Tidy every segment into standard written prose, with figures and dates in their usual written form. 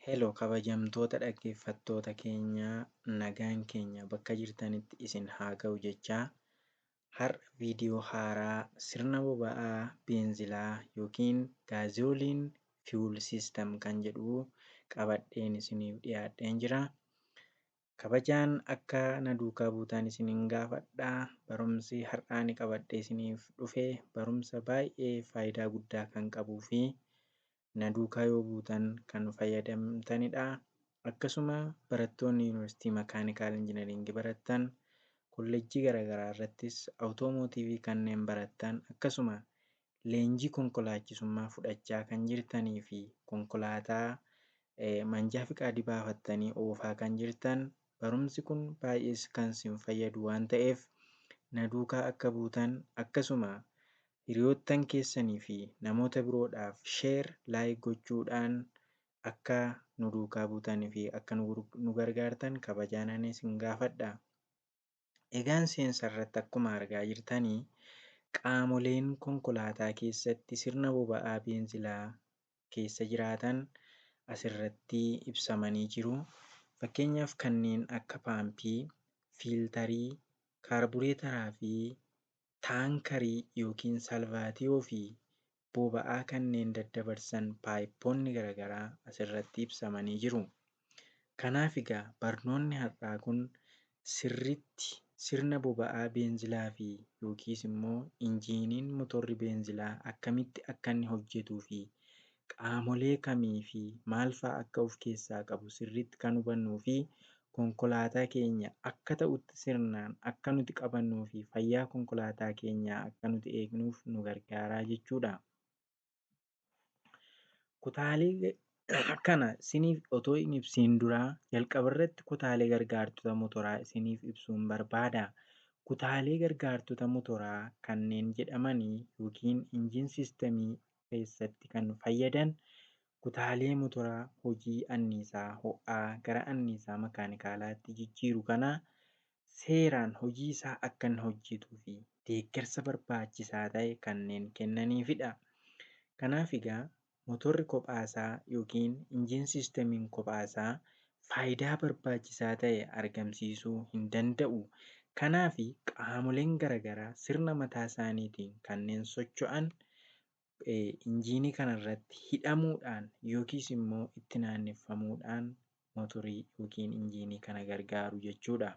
Hello, kabajamtoota dhaggeeffattoota keenyaa, nagaan keenya bakka jirtanitti isin haa ga'u jechaa, har'a viidiyoo haaraa sirna boba'aa beenzilaa yookiin gasoline fuel system kan jedhu qabadheen isiniif dhiyaadheen jira. Kabajaan akka na duukaa buutan isinin gaafadha. Barumsi har'aa ni qabadhee isiniif dhufe barumsa baay'ee faayidaa guddaa kan qabuu fi na duukaa yoo buutan kan fayyadamtanidha. Akkasuma barattoonni yuunivarsiitii mechanical engineeringii barattan, kolleejjii garaagaraa irrattis automotive kanneen barattan, akkasuma leenjii konkolaachisummaa fudhachaa kan jirtanii fi konkolaataa manjaa fiqaadii baafattanii oofaa kan jirtan, barumsi kun baay'ee kan isin fayyadu waan ta'eef na duukaa akka buutan, akkasuma hiriyoottan keessanii fi namoota biroodhaaf share, like gochuudhaan akka nu duukaa buutanii fi akka nu gargaartan kabajaan isin gaafadha. Egaan seensa irratti akkuma argaa jirtanii, qaamoleen konkolaataa keessatti sirna boba'aa beenzilaa keessa jiraatan asirratti ibsamanii jiru. Fakkeenyaaf kanneen akka paampii, fiiltarii, kaarbureetaraa fi taankarii yookiin salvaatiyoo fi boba'aa kanneen daddabarsan paayippoonni garaagaraa asirratti ibsamanii jiru. Kanaaf egaa barnoonni har'aa kun sirriitti sirna boba'aa beenzilaa fi yookiis immoo injiiniin motorri beenzilaa akkamitti akka inni hojjetuu fi qaamolee kamii fi maal fa'aa akka of keessaa qabu sirriitti kan hubannuu fi konkolaataa keenya akka ta'utti sirnaan akka nuti qabannuu fi fayyaa konkolaataa keenyaa akka nuti eegnuuf nu gargaaraa jechuudha. Kutaalee kana isiniif otoo hin ibsiin duraa, jalqaba irratti kutaalee gargaartota motoraa isiniif ibsuun barbaada. Kutaalee gargaartota motoraa kanneen jedhamanii yookiin engine systemii keessatti kan fayyadan kutaalee motoraa hojii anniisaa ho'aa gara anniisaa makaanikaalaatti jijjiiru kana seeraan hojii isaa akka inni hojjetuu fi deeggarsa barbaachisaa ta'e kanneen kennaniifidha. Kanaaf egaa motorri kophaasaa yookiin engine systemiin kophaasaa faayidaa barbaachisaa ta'e argamsiisuu hin danda'u. Kanaaf qaamoleen garaagaraa sirna mataa isaaniitiin kanneen socho'an injiinii kanarratti hidhamuudhaan yookiis immoo itti naanneffamuudhaan motorii yookiin injiinii kana gargaaru jechuudha.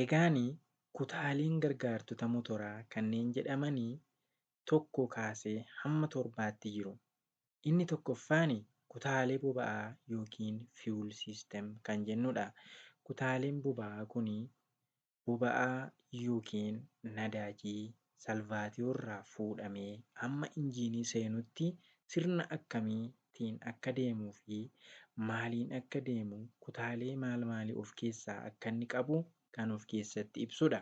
Egaani kutaaleen gargaartota motoraa kanneen jedhamanii tokko kaasee hamma torbaatti jiru. Inni tokkoffaan kutaalee boba'aa yookiin fuel system kan jennudha. Kutaaleen boba'aa kunii boba'aa yookiin nadaajii salvaatiyoo irraa fuudhamee hamma injiinii seenutti sirna akkamiitiin akka deemuu fi maaliin akka deemu, kutaalee maal maalii of keessaa akka inni qabu kan of keessatti ibsudha.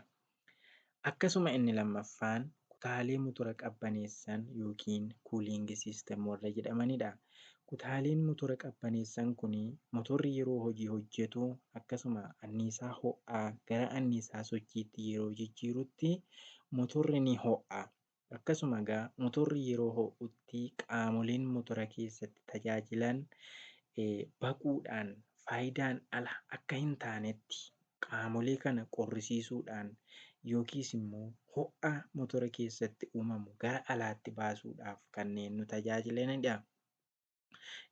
Akkasuma inni lammaffaan kutaalee motora qabbaneessan yookiin cooling system warra jedhamanidha. Kutaaleen motora qabbaneessan kunii motorri yeroo hojii hojjetu, akkasuma anniisaa ho'aa gara anniisaa sochiitti yeroo jijjiirutti motorri ni ho'a. Akkasuma egaa motorri yeroo ho'utti qaamoleen motora keessatti tajaajilan baquudhaan faayidaan ala akka hin taanetti qaamolee kana qorrisiisuudhaan yookiis immoo ho'a motora keessatti uumamu gara alaatti baasuudhaaf kanneen nu tajaajilanidha.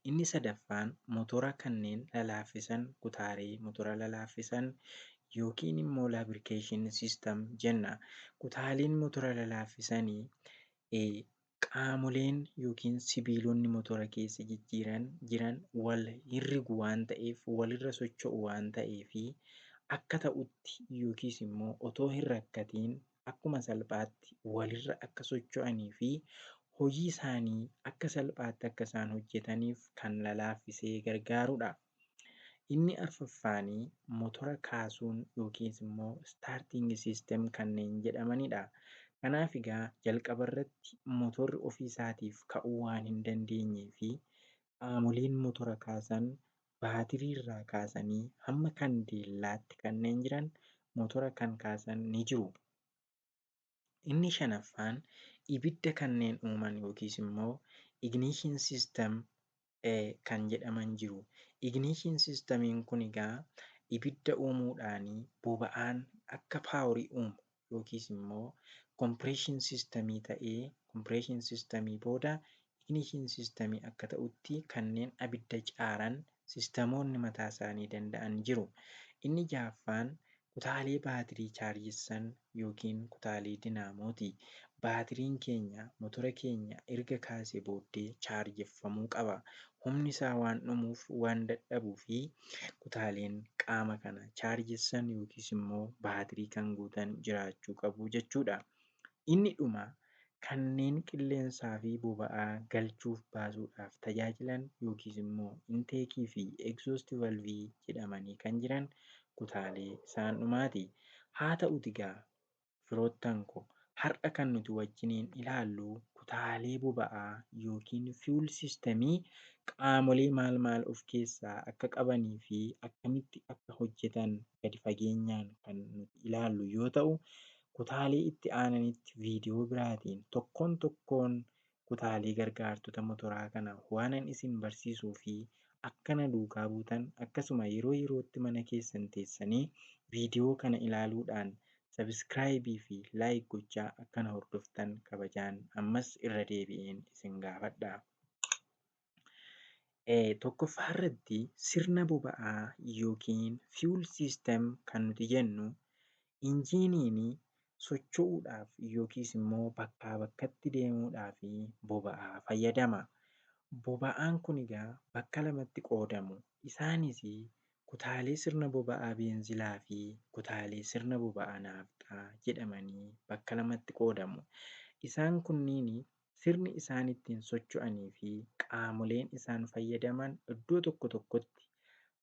Inni sadaffaan motora kanneen lalaaffisan kutaalee motora lalaaffisan yookiin immoo lubrication system jenna. Kutaaleen motora lalaaffisanii qaamoleen yookiin sibiilonni motora keessa jijjiiran jiran wal hirrigu waan ta'eef, walirra socho'u waan ta'eefi akka ta'utti yookiis immoo otoo hin rakkatiin akkuma salphaatti walirra akka socho'anii fi hojii isaanii akka salphaatti akka isaan hojjetaniif kan lalaaffisee gargaarudha. Inni arfaffaanii motora kaasuun yookiis immoo starting system kanneen jedhamanidha. Kanaaf egaa jalqaba irratti motorri ofii isaatiif ka'uu waan hin dandeenyee fi qaamoleen motora kaasan baatirii irraa kaasanii hamma kandeellaatti kanneen jiran motora kan kaasan ni jiru. Inni shanaffaan ibidda kanneen uuman yookiis immoo ignition system. kan jedhaman jiru. Ignition systemiin kun egaa ibidda uumuudhaan boba'aan akka powerii uumu yookiis immoo compression systemii ta'ee compression systemii booda ignition systemii akka ta'utti kanneen abidda caaran systemoonni mataa isaanii danda'an jiru. Inni ja'affaan kutaalee baatirii chaarjessan yookiin kutaalee dinaamooti. Baatiriin keenya motora keenya erga kaasee booddee chaarjeffamuu qaba. Humni isaa waan dhumuuf, waan dadhabuu fi kutaaleen qaama kana chaarjessan yookiis immoo baatirii kan guutan jiraachuu qabu jechuudha. Inni dhuma kanneen qilleensaa fi boba'aa galchuuf baasuudhaaf tajaajilan yookiis immoo intakeii fi exhaust valveii jedhamanii kan jiran kutaalee isaan dhumaati. Haa ta'uti egaa firoottan ko, har'a kan nuti wajjiniin ilaallu kutaalee boba'aa yookiin fuel systemii qaamolee maal maal of keessaa akka qabanii fi akkamitti akka hojjetan gadi fageenyaan kan nuti ilaallu yoo ta'u, kutaalee itti aananitti viidiyoo biraatiin tokkoon tokkoon kutaalee gargaartota motoraa kana waanan isin barsiisuu fi akkana duukaa buutan, akkasuma yeroo yerootti mana keessan teessanii viidiyoo kana ilaaluudhaan subscribeii fi like gochaa akkana hordoftan kabajaan ammas irra deebi'een isin gaafadha. Tokkoffaa irratti sirna boba'aa yookiin fuel system kan nuti jennu, injiiniin socho'uudhaaf yookiis immoo bakkaa bakkatti deemuudhaaf boba'aa fayyadama. Boba'aan kun egaa bakka lamatti qoodamu. Isaanis kutaalee sirna boba'aa beenzilaa fi kutaalee sirna boba'aa naafxaa jedhamanii bakka lamatti qoodamu. Isaan kunniin sirni isaan ittiin socho'anii fi qaamoleen isaan fayyadaman iddoo tokko tokkotti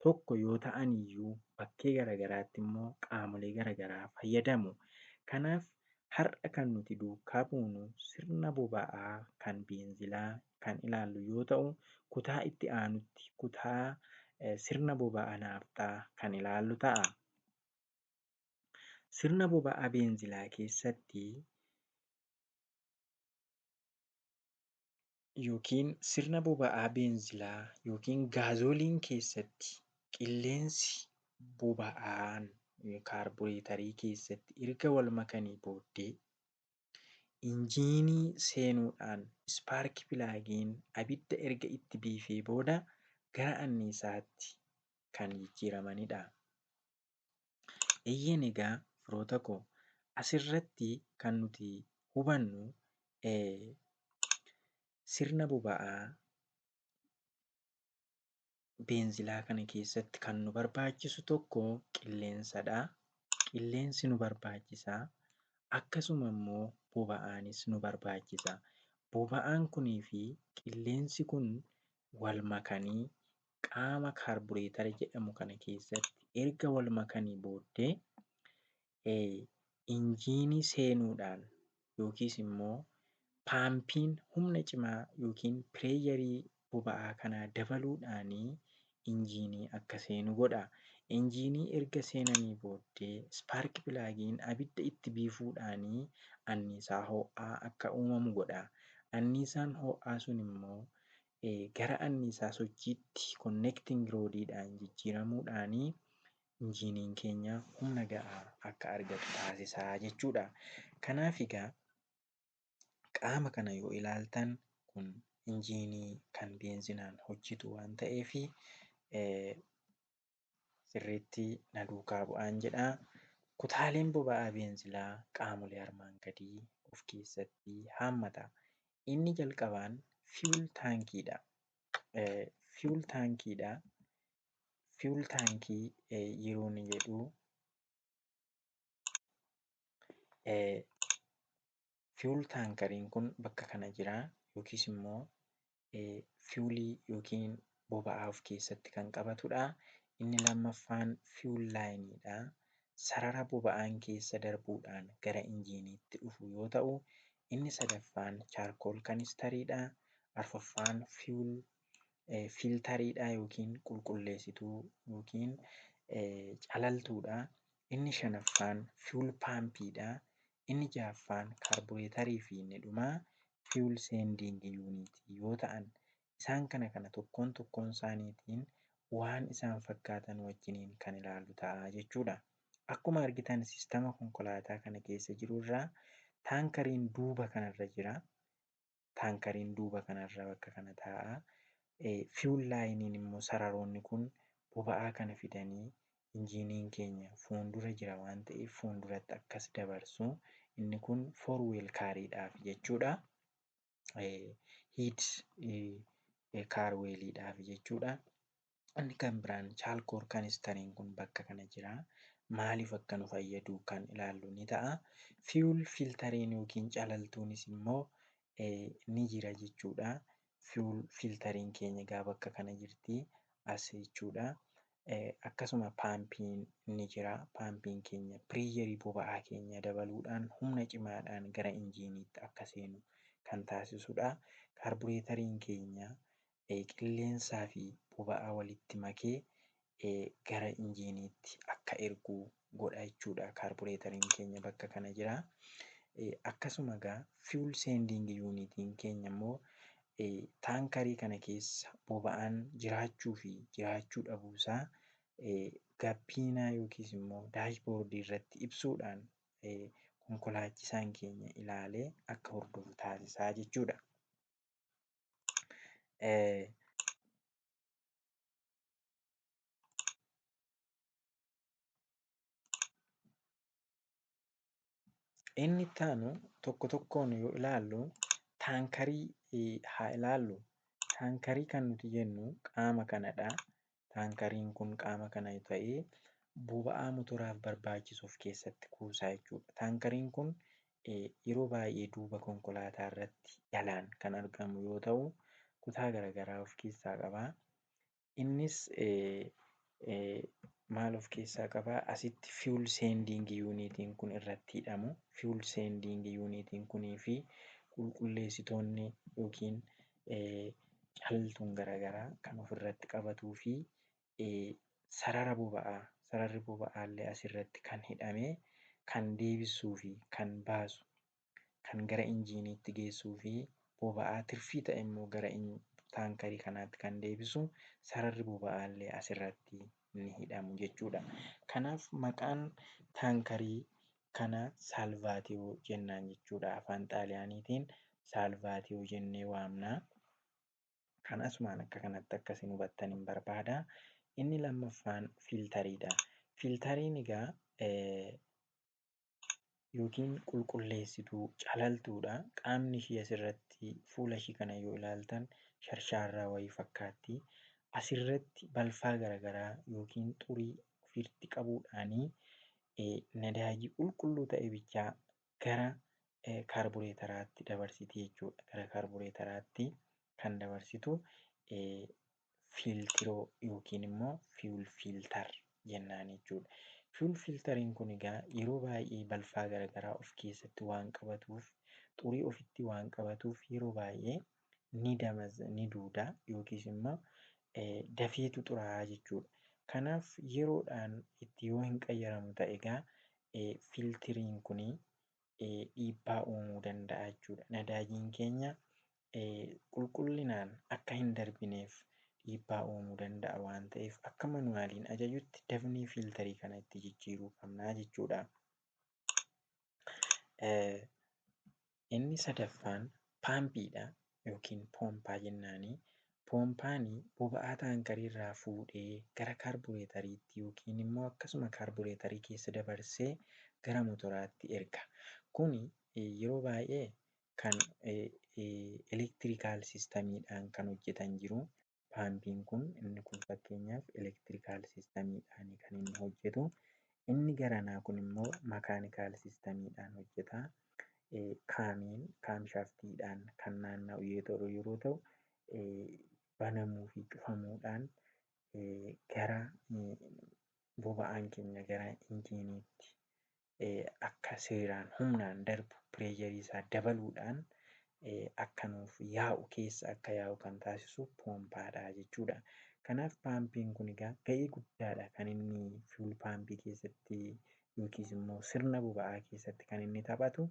tokko yoo ta'an iyyuu, bakkee garaagaraatti immoo qaamolee garaagaraa fayyadamu. Kanaaf har'a kan nuti duukaa buunu sirna boba'aa kan beenzilaa kan ilaallu yoo ta'u, kutaa itti aanutti kutaa sirna boba'aa naafxaa kan ilaallu ta'a. Sirna boba'aa beenzilaa keessatti yookiin sirna boba'aa beenzilaa yookiin gasoline keessatti qilleensi boba'aan kaarbureetarii keessatti erga wal makanii booddee injiinii seenuudhaan spark plugiin abidda erga itti biifee booda gara anniisaatti kan jijjiiramanidha. Eeyyeen, egaa firoota koo, asirratti kan nuti hubannu sirna boba'aa beenzilaa kana keessatti kan nu barbaachisu tokko qilleensadha. Qilleensi nu barbaachisa. Akkasuma immoo boba'aanis nu barbaachisa. Boba'aan kunii fi qilleensi kun wal makanii qaama kaarbureetara jedhamu kana keessatti erga wal makanii booddee injiinii seenuudhaan yookiis immoo paampiin humna cimaa yookiin pressureii boba'aa kanaa dabaluudhaanii injiinii akka seenu godha. Injiinii erga seenanii booddee spark plugiin abidda itti biifuudhaanii anniisaa ho'aa akka uumamu godha. Anniisaan ho'aa sun immoo gara anniisaa sochiitti connecting rodiidhaan jijjiiramuudhaanii injiiniin keenya humna ga'aa akka argatu taasisaa jechuudha. Kanaaf egaa qaama kana yoo ilaaltan, kun injiinii kan beenzinaan hojjetu waan ta'eef sirriitti na duukaa bu'aan jedhaa. Kutaaleen boba'aa beenzilaa qaamolee armaan gadii of keessatti haammata. Inni jalqabaan fuel tankiidha. Fuel tankiidha. Fuel tankii yeroo inni jedhu, fuel tankeriin kun bakka kana jira yookiis immoo fuelii yookiin boba'aa of keessatti kan qabatudha. Inni lammaffaan fuel lineiidha. Sarara boba'aan keessa darbuudhaan gara injiiniitti dhufu yoo ta'u, inni sadaffaan charcoal canisteriidha. Arfaffaan fuel filteriidha yookiin qulqulleessituu yookiin calaltuudha. Inni shanaffaan fuel pumpiidha. Inni ja'affaan kaarbureetarii fi inni dhumaa fuel sending unitii yoo ta'an, Isaan kana tokkoon tokkoon isaaniitiin waan isaan fakkaatan wajjiniin kan ilaallu ta'a jechuudha. Akkuma argitan siistama konkolaataa kana keessa jiru irraa taankariin duuba kanarra jira. Taankariin duuba kanarra bakka kana taa'a. Fuel lineiin immoo sararoonni kun boba'aa kana fidanii injiiniin keenya fuuldura jira waan ta'eef fuulduratti akkas dabarsu. Inni kun four wheel cariidhaaf jechuudha. Head car wheeliidhaaf jechuudha. Inni kan biraan charcoal canisteriin kun bakka kana jira. Maaliif akka nu fayyadu kan ilaallu ni ta'a. Fuel filteriin yookiin calaltuunis immoo ni jira jechuudha. Fuel filteriin keenya egaa bakka kana jirti as jechuudha. Akkasuma paampiin ni jira. Paampiin keenya pressureii boba'aa keenya dabaluudhaan humna cimaadhaan gara injiiniitti akka seenu kan taasisudha. Kaarbureeteriin keenya qilleensaa fi boba'aa walitti makee gara injiiniitti akka ergu godha jechuudha. Kaarbureeteriin keenya bakka kana jira. Akkasuma egaa fuel sending unitiin keenya immoo taankarii kana keessa boba'aan jiraachuu fi jiraachuu dhabuusaa gabbiinaa yookiis immoo dashboardii irratti ibsuudhaan konkolaachisaan keenya ilaalee akka hordofu taasisaa jechuudha. Inni itti aanu tokko tokkoon yoo ilaallu taankarii haa ilaallu. Taankarii kan nuti jennu qaama kanadha. Taankariin kun qaama kana ta'ee boba'aa motoraaf barbaachisu of keessatti kuusaa jechuudha. Taankariin kun yeroo baay'ee duuba konkolaataa irratti jalaan kan argamu yoo ta'u, kutaa garaagaraa of keessaa qaba. Innis maal of keessaa qabaa? Asitti fuel sending unitiin kun irratti hidhamu. Fuel sending unitiin kunii fi qulqulleessitoonni yookiin calaltuun garaagaraa kan ofirratti qabatuu fi sarara boba'aa, sararri boba'aa illee asirratti kan hidhamee kan deebisuu fi kan baasu, kan gara injiiniitti geessuu fi boba'aa tirfii ta'e immoo gara taankarii kanaatti kan deebisu sararri boba'aa illee asirratti ni hidhamu jechuudha. Kanaaf maqaan taankarii kana serbatoio jennaan jechuudha. Afaan Xaaliyaaniitiin serbatoio jennee waamna. Kan asumaan akka kanatti akka isin hubattan hin barbaada. Inni lammaffaan filteriidha. Filteriin egaa yookiin qulqulleessituu calaltuudha. Qaamni ishii asirratti fuula ishii kana yoo ilaaltan sharshaarraa wayii fakkaatti. Asirratti balfaa garaagaraa yookiin xurii ofitti qabuudhaanii nadaajii qulqulluu ta'e bichaa gara kaarbureetaraatti dabarsiti jechuudha. Gara kaarbureetaraatti kan dabarsitu fiiltiroo yookiin immoo fuel filter jennaan jechuudha. Fuel filteriin kun egaa yeroo baay'ee balfaa garaagaraa of keessatti waan qabatuuf, xurii ofitti waan qabatuuf yeroo baay'ee ni damaza, ni duuda yookiis immoo dafeetu xuraa'aa jechuudha. Kanaaf yeroodhaan itti yoo hin qayyaramu ta'e egaa filteriin kun dhiibbaa uumuu danda'a jechuudha. Nadaajiin keenya qulqullinaan akka hin darbineef dhiibbaa uumuu danda'a waan ta'eef akka manuwaaliin ajajutti dafnee filterii kana itti jijjiiruu qabnaa jechuudha. Inni sadaffaan paampiidha yookiin poompaa jennaani. Poompaan boba'aa taankarii irraa fuudhee gara kaarbureetariitti yookiin immoo akkasuma kaarbureetarii keessa dabarsee gara motoraatti erga. Kuni yeroo baay'ee kan electrical systemiidhaan kan hojjetan jiru. Paampiin kun inni kun fakkeenyaaf electrical systemiidhaan kan inni hojjetu. Inni garanaa kun immoo mechanical systemiidhaan hojjeta. Camiin camshaftiidhaan kan naanna'u yeroo ta'u, banamuu fi cufamuudhaan gara boba'aan keenya gara injiiniitti akka seeraan humnaan darbu pressureii isaa dabaluudhaan akka nuuf yaa'u, keessa akka yaa'u kan taasisu poompaadha jechuudha. Kanaaf paampiin kun egaa ga'ee guddaadha kan inni fuel pumpii keessatti yookiis immoo sirna boba'aa keessatti kan inni taphatu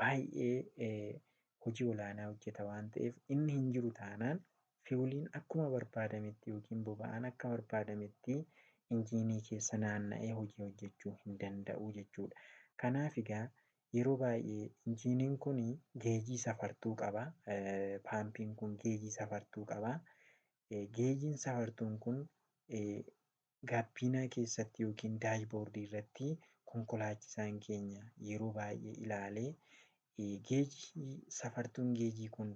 baay'ee hojii olaanaa hojjeta waan ta'eef inni hin jiru taanaan Fueliin akkuma barbaadametti yookiin boba'aan akka barbaadametti injiinii keessa naanna'ee hojii hojjechuu hin danda'u jechuudha. Kanaaf egaa yeroo baay'ee injiiniin kun geejii safartuu qaba. Paampiin kun geejii safartuu qaba. Geejiin safartuun kun gaabbiinaa keessatti yookiin daashboordii irratti konkolaachisaan keenya yeroo baay'ee ilaalee geejii safartuun geejii kun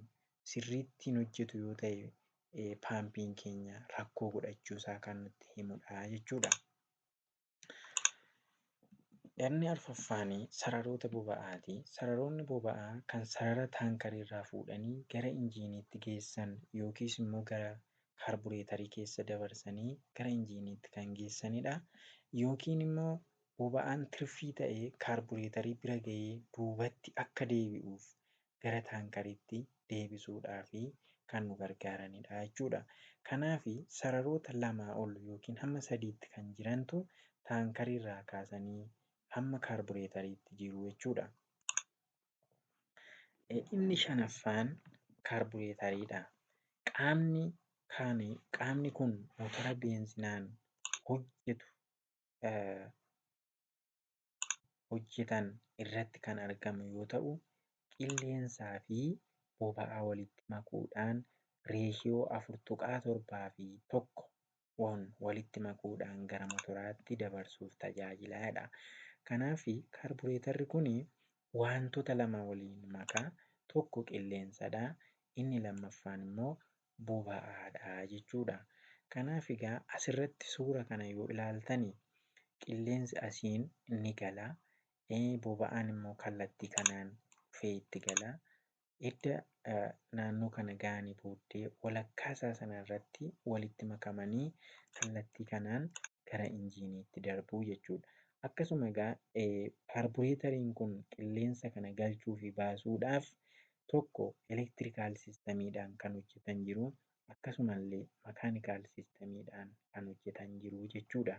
sirriitti hin hojjetu yoo ta'e paampiin keenya rakkoo godhachuusaa kan nutti himudha jechuudha. Inni arfaffaan sararoota boba'aati. Sararoonni boba'aa kan sarara taankarii irraa fuudhanii gara injiiniitti geessan yookiis immoo gara kaarbureetarii keessa dabarsanii gara injiiniitti kan geessanidha. Yookiin immoo boba'aan tirfii ta'ee kaarbureetarii bira ga'ee duubatti akka deebi'uuf gara taankariitti deebisuudhaaf kan nu gargaaranidha jechuudha. Kanaaf sararoota lamaa ol yookiin hamma sadiitti kan jirantu taankarii irraa kaasanii hamma kaarbureetariitti jiru jechuudha. Inni shanaffaan kaarbureetariidha. Qaamni kun motora beenzinaan hojjetan irratti kan argamu yoo ta'u, qilleensaa fi boba'aa walitti makuudhaan reeshiyoo 4.7 fi 1 walitti makuudhaan gara motoraatti dabarsuuf tajaajilaadha. Kanaaf kaarbureetarri kun wantoota lama waliin makaa. Tokko qilleensadha. Inni lammaffaan immoo boba'aadha jechuudha. Kanaaf egaa asirratti suura kana yoo ilaaltani qilleensi asiin ni gala. Boba'aan immoo kallattii kanaan dhufee itti gala. Edda naannoo kana ga'anii booddee walakkaa isaa sana irratti walitti makamanii kallattii kanaan gara injiiniitti darbu jechuudha. Akkasuma egaa kaarbureetariin kun qilleensa kana galchuu fi baasuudhaaf tokko elektirikaal siistamiidhaan kan hojjetan jiru. Akkasumallee makaanikaal siistamiidhaan kan hojjetan jiru jechuudha.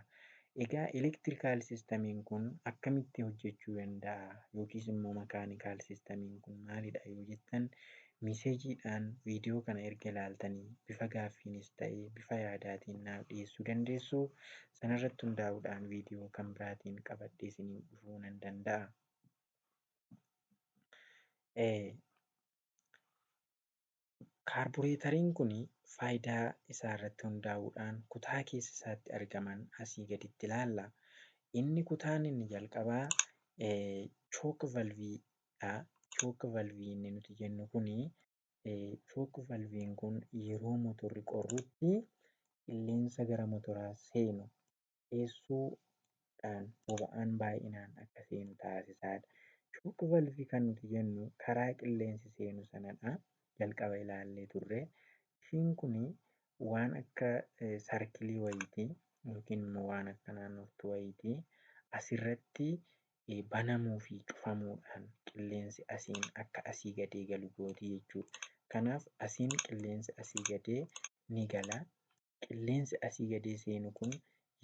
Egaa elektirikaal siistamiin kun akkamitti hojjechuu danda'a yookiis immoo makaanikaal siistamiin kun maalidha yoo jettan miseejiidhaan viidiyoo kana erga ilaaltanii bifa gaaffiinis ta'ee bifa yaadaatiin naaf dhiyeessuu dandeessu. Sanarratti hundaa'uudhaan viidiyoo kan biraatiin qabadhee isiniif dhufuu nan danda'a. Kaarbureetariin kun faayidaa isaa irratti hundaa'uudhaan kutaa keessa isaatti argaman asii gaditti ilaalla. Inni kutaan inni jalqabaa chook valviidha. Chook valvii inni nuti jennu kuni chook valviin kun yeroo motorri qorrutti qilleensa gara motoraa seenu dheessuudhaan boba'aan baay'inaan akka seenu taasisaadha. Chook valvii kan nuti jennu karaa qilleensi seenu sanadha. Jalqaba ilaallee turre. Ishiin kun waan akka sarkilii wayiiti yookiin immoo waan akka naannoftuu wayiiti. Asirratti banamuu fi cufamuudhaan qilleensi asiin akka asii gadee galu gooti jechuudha. Kanaaf asiin qilleensi asii gadee ni gala. Qilleensi asii gadee seenu kun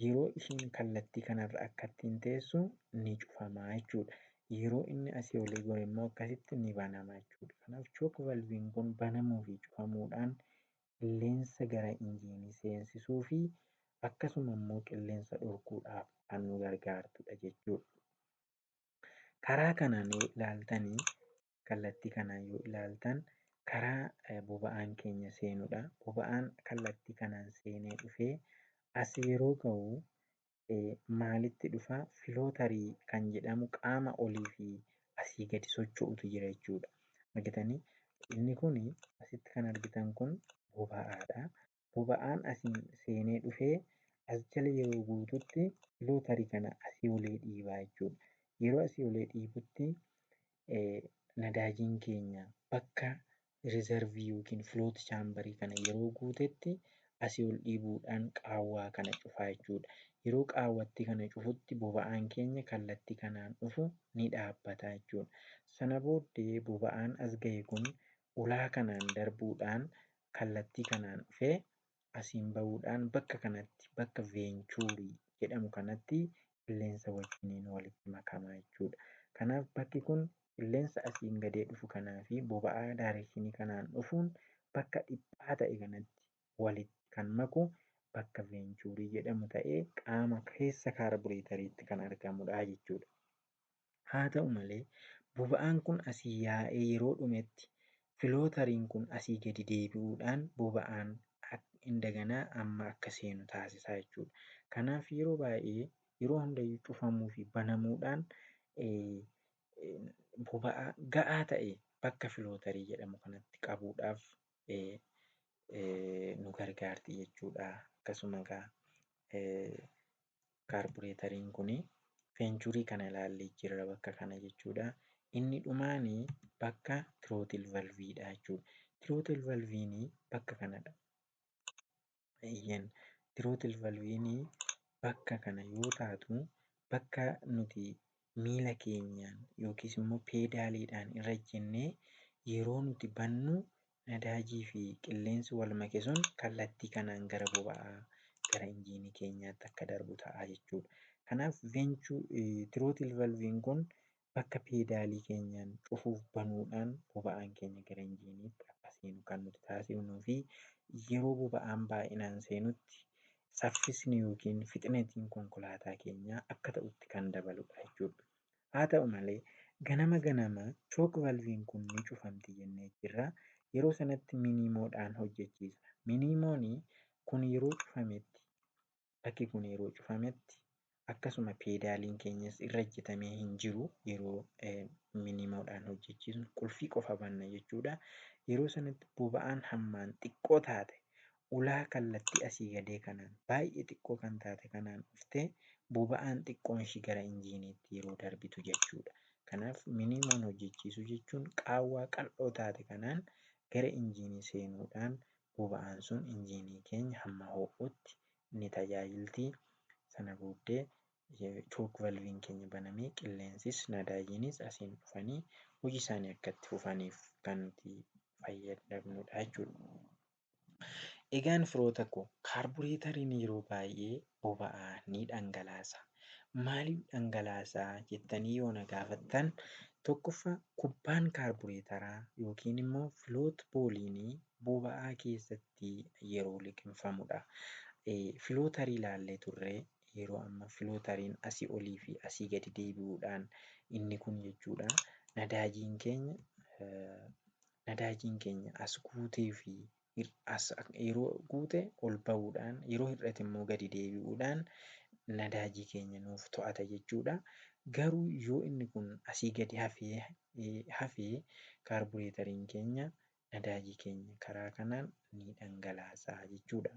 yeroo ishiin kallattii kanarra akka ittiin teessu ni cufamaa jechuudha. Yeroo inni asii olii gore immoo akkasitti ni banama jechuudha. Kanaaf chook valviin kun banamuu fi cufamuudhaan qilleensa gara injiinii seensisuu fi akkasuma immoo qilleensa dhorkuudhaaf kan nu gargaartudha jechuudha. Karaa kanaan yoo ilaaltanii kallattii kanaan yoo ilaaltan karaa boba'aan keenya seenudha. Boba'aan kallattii kanaan seenee dhufee as yeroo ga'u maalitti dhufa? Filootarii kan jedhamu qaama olii fi asii gadi socho'utu jira jechuudha. Argitanii inni kun asitti kan argitan kun boba'aadha. Boba'aan asiin seenee dhufee as jala yeroo guututti filootarii kana asii olee dhiibaa jechuudha. Yeroo asii olee dhiibutti nadaajiin keenya bakka rizervii yookiin filoot chaambarii kana yeroo guutetti asii ol dhiibuudhaan qaawwaa kana cufaa jechuudha. Yeroo qaawwatti kana cufutti boba'aan keenya kallattii kanaan dhufu ni dhaabbata jechuudha. Sana booddee boba'aan as ga'e kun ulaa kanaan darbuudhaan kallattii kanaan dhufee asiin bahuudhaan bakka kanatti bakka veenchuurii jedhamu kanatti qilleensa wajjiniin walitti makama jechuudha. Kanaaf bakki kun qilleensa asiin gadee dhufu kanaa fi boba'aa daarekshinii kanaan dhufuun bakka dhiphaa ta'e kanatti walitti kan maku bakka veenchuurii jedhamu ta'ee qaama keessa kaarbureetariitti kan argamudha jechuudha. Haa ta'u malee boba'aan kun asii yaa'ee yeroo dhumetti filootariin kun asii gadi deebi'uudhaan boba'aan indaganaa amma akka seenu taasisaa jechuudha. Kanaaf yeroo baay'ee yeroo hundayyuu cufamuu fi banamuudhaan boba'aa ga'aa ta'e bakka filootarii jedhamu kanatti qabuudhaaf nu gargaarti jechuudha. Akkasuma egaa kaarbureetariin kun veenchurii kana ilaallee jirra bakka kana jechuudha. Inni dhumaanii bakka tirootil valviidha jechuudha. Tirootil valviin bakka kanadha. Tirootil valviin bakka kana yoo taatu bakka nuti miila keenyaan yookiis immoo peedaaliidhaan irra jennee yeroo nuti bannu nadaajii fi qilleensi wal make sun kallattii kanaan gara boba'aa gara injiinii keenyaatti akka darbu ta'a jechuudha. Kanaaf tirootil valviin kun bakka peedaalii keenyaan cufuuf banuudhaan boba'aan keenya gara injiiniitti akka seenu kan nuti taasifnuu fi yeroo boba'aan baay'inaan seenutti saffisni yookiin fixnetiin konkolaataa keenyaa akka ta'utti kan dabaludha jechuudha. Haa ta'u malee ganama ganama chook valviin kun ni cufamti jennee jirra. Yeroo sanatti miniimoodhaan hojjechiisna. Miniimoon kun yeroo cufametti bakki kun yeroo cufametti akkasuma peedaaliin keenyas irra ejjetamee hin jiru yeroo miniimoodhaan hojjechiisnu qulfii qofa banna jechuudha. Yeroo sanatti boba'aan hammaan xiqqoo taate ulaa kallattii asii gadee kanaan baay'ee xiqqoo kan taate kanaan dhuftee boba'aan xiqqoon ishii gara injiiniitti yeroo darbitu jechuudha. Kanaaf miniimoon hojjechiisuu jechuun qaawwaa qal'oo taate kanaan gara injiinii seenuudhaan boba'aan sun injiinii keenya hamma ho'utti ni tajaajilti. Sana booddee chook valviin keenya banamee qilleensis nadaajiinis asiin dhufanii hojii isaanii akka itti fufaniif kan nuti fayyadamnudha jechuudha. Egaan firoota koo kaarbureetariin yeroo baay'ee boba'aa ni dhangalaasa. Maaliif dhangalaasaa jettanii yoo na gaafattan tokkoffaa kubbaan kaarbureetaraa yookiin immoo filoot booliinii boba'aa keessatti yeroo liqimfamudha. Filootarii ilaallee turre yeroo amma filootariin asii olii fi asii gadi deebi'uudhaan inni kun jechuudha. Nadaajiin keenya as guutee fi as yeroo guute ol ba'uudhaan yeroo hir'ate immoo gadi deebi'uudhaan nadaajii keenya nuuf to'ata jechuudha. Garuu yoo inni kun asii gadi hafee kaarbureetariin keenya nadaajii keenya karaa kanaan ni dhangalaasa jechuudha.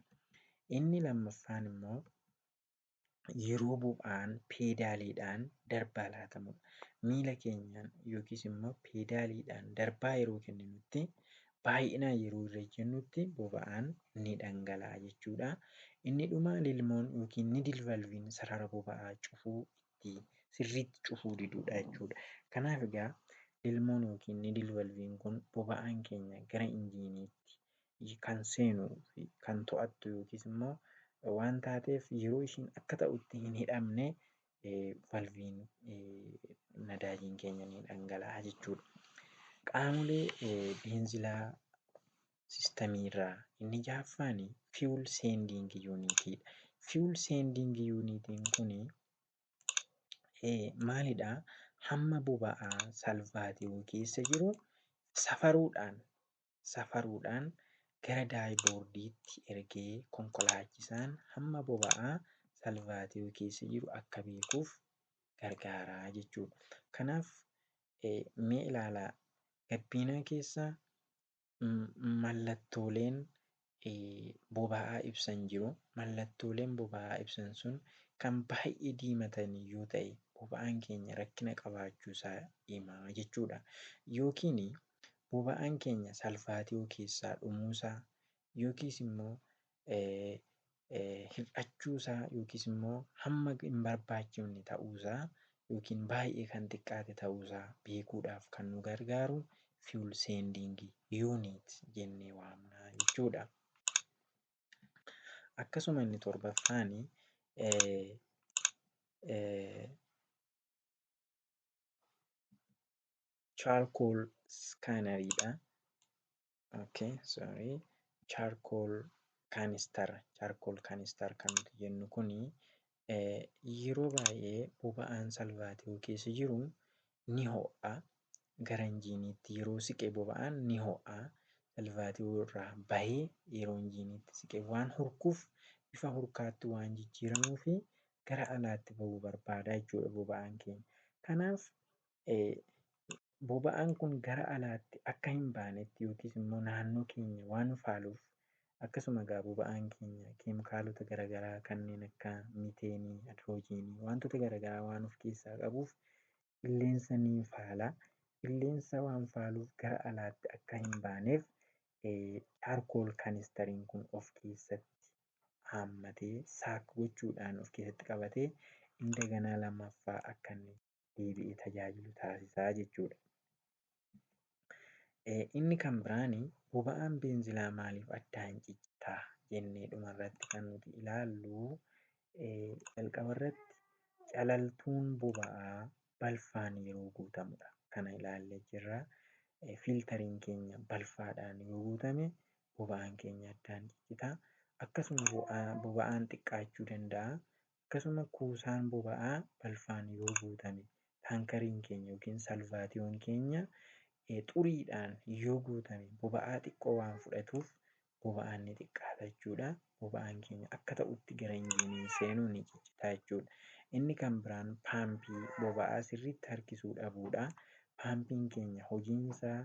Inni lammaffaan immoo yeroo boba'aan peedaaliidhaan darbaa laatamudha. Miila keenyaan yookiis immoo peedaaliidhaan darbaa yeroo kenninutti baay'inaan yeroo irra ejjennutti boba'aan ni dhangala'a jechuudha. Inni dhumaa lilmoon yookiin nidil valviin sarara boba'aa cufuu itti sirriitti cufuu diduudha jechuudha. Kanaaf egaa lilmoon yookiin nidil valviin kun boba'aan keenya gara injiiniitti kan seenuu fi kan to'attu yookiis immoo waan taateef yeroo ishiin akka ta'utti hin hidhamne valviin nadaajiin keenya ni dhangala'a jechuudha. Qaamolee beenzilaa sistamiirraa inni ja'affaan fuel sending unitiidha. Fuel sending unitiin kun maalidhaa? Hamma boba'aa salvaatiyoo keessa jiru safaruudhaan gara daayboordiitti ergee konkolaachisaan hamma boba'aa salvaatiyoo keessa jiru akka beekuuf gargaaraa jechuudha. Kanaaf mee ilaalaa gabbiinaa keessa mallattooleen boba'aa ibsan jiru. Mallattooleen boba'aa ibsan sun kan baay'ee diimatan yoo ta'e boba'aan keenya rakkina qabaachuu isaa himaa jechuudha. Yookiin boba'aan keenya salvaatiyoo keessaa dhumuusaa yookiis immoo hir'achuusaa yookiis immoo hamma hin barbaachifne ta'uusaa yookiin baay'ee kan xiqqaate ta'uusaa beekuudhaaf kan nu gargaaru fuel sending unit jennee waamna jechuudha. Akkasuma inni torbaffaan charcoal scanneriidha. Okay, sorry. Charcoal Canister, charcoal canister kan nuti jennu kuni yeroo baay'ee boba'aan salvaatiyoo keessa jiru ni ho'a. Gara injiiniitti yeroo siqe boba'aan ni ho'a. Salvaatiyoo irraa bahee yeroo injiiniitti siqe waan hurkuuf bifa hurkaatti waan jijjiiramuu fi gara alaatti bahuu barbaada jechuudha boba'aan keenya. Kanaaf boba'aan kun gara alaatti akka hin baanetti yookiis immoo naannoo keenya waan faaluuf, akkasuma egaa boba'aan keenya keemikaalota garaagaraa kanneen akka miteenii, haayidroojiinii, wantoota garaagaraa waan of keessaa qabuuf qilleensa ni faala. Qilleensa waan faaluuf gara alaatti akka hin baaneef charcoal canisteriin kun of keessatti haammatee suck gochuudhaan of keessatti qabatee indaganaa lammaffaa akka inni deebi'ee tajaajilu taasisaa jechuudha. Inni kan biraani boba'aan beenzilaa maaliif addaan ciccitaa jennee dhumarratti kan nuti ilaallu, jalqabarratti calaltuun boba'aa balfaan yeroo guutamudha. Kana ilaallee jirra. Filteriin keenya balfaadhaan yoo guutame boba'aan keenya addaan ciccita. Akkasuma boba'aan xiqqaachuu danda'a. Akkasuma kuusaan boba'aa balfaan yoo guutame, taankariin keenya yookiin salvaatiyoon keenya xuriidhaan yoo guutame boba'aa xiqqoo waan fudhatuuf boba'aan ni xiqqaata jechuudha. Boba'aan keenya akka ta'utti gara injiinii seenuu ni ciccita jechuudha. Inni kan biraan paampii boba'aa sirriitti harkisuu dhabuudha. Paampiin keenya hojiinsaa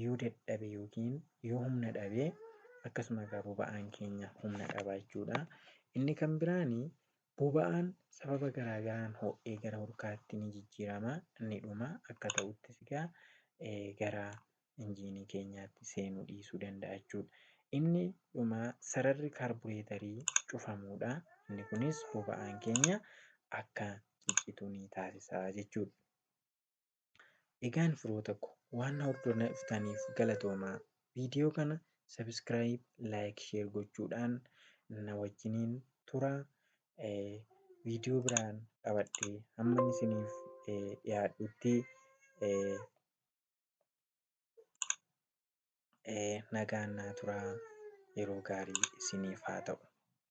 yoo dadhabe yookiin yoo humna dhabe akkasuma egaa boba'aan keenya humna dhaba jechuudha. Inni kan biraani boba'aan sababa garaagaraan ho'ee gara hurkaatti ni jijjiirama, ni dhuma. Akka ta'uttis egaa gara injiinii keenyaatti seenuu dhiisuu danda'a jechuudha. Inni dhumaa sararri kaarbureetarii cufamuudha. Inni kunis boba'aan keenya akka ciccitu ni taasisa jechuudha. Egaan firoota ko, waan na hordoftaniif galatoomaa. Viidiyoo kana subscribe, like, share gochuudhaan na wajjiniin tura. Viidiyoo biraan qabadhee hamma isiniif dhiyaadhutti nagaan naa turaa. Yeroo gaarii isiniif haa ta'u.